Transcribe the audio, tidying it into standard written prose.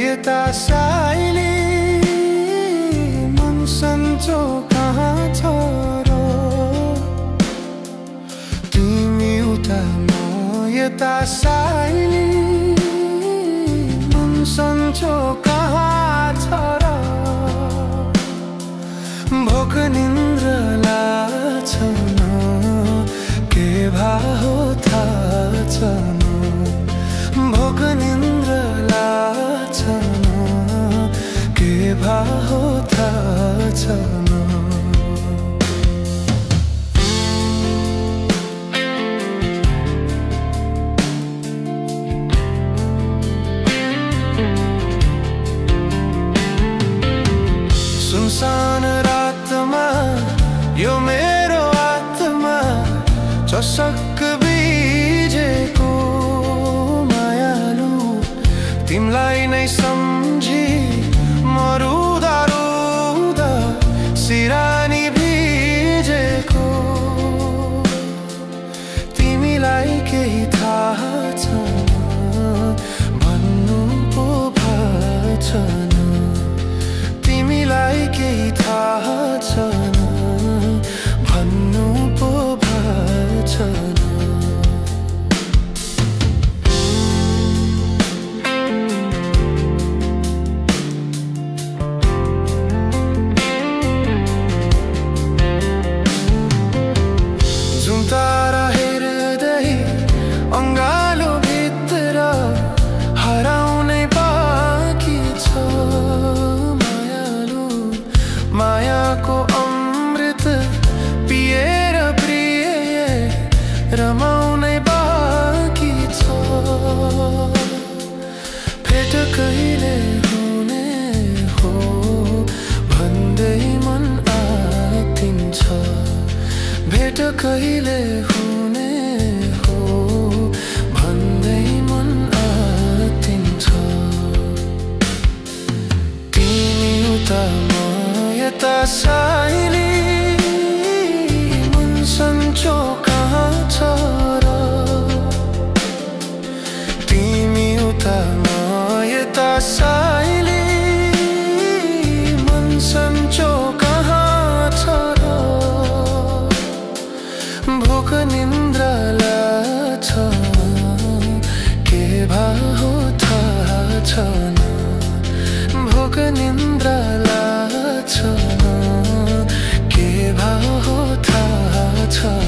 यता साइली मन सन्चो कहाँ छ र तिमी उता म यता साइली मन सन्चो कहाँ छ र भोक निन्द्र लाग्छ न के भाहो थाहा छैन भोक निन्द्र लाग्छ न के भाहो थाहा छैन सुनसान रातमा यो मेरो आत्मा चसक्क बिजेको मायालु तिमलाई नै सम्झी म रुँदा रुँदा सिरानी भिजेको तिमीलाई केही थाहा छैन भन्नु पो भएको छैन तिमीलाई केही थाहा छैन भन्नु पो भएको छैन जुन तारा हेर्दै अङ्गालो भित्र हराउनै बाँकी छ मायाको अमृत पिएर प्रिय रमाउनै बाँकी छ भेट कहिले हुने हो भन्दै मन आत्तिन्छ भेट कहिले हुने हो भन्दै मन आत्तिन्छ तिमी उता यता साइली मन सन्चो कहाँ छ र तिमी उता म यता साइली मन सन्चो कहाँ छ र भोक निन्द्र लाग्छ के भाहो थाहा छैन भोक निन्द्र लाग्छ के भाहो थाहा छैन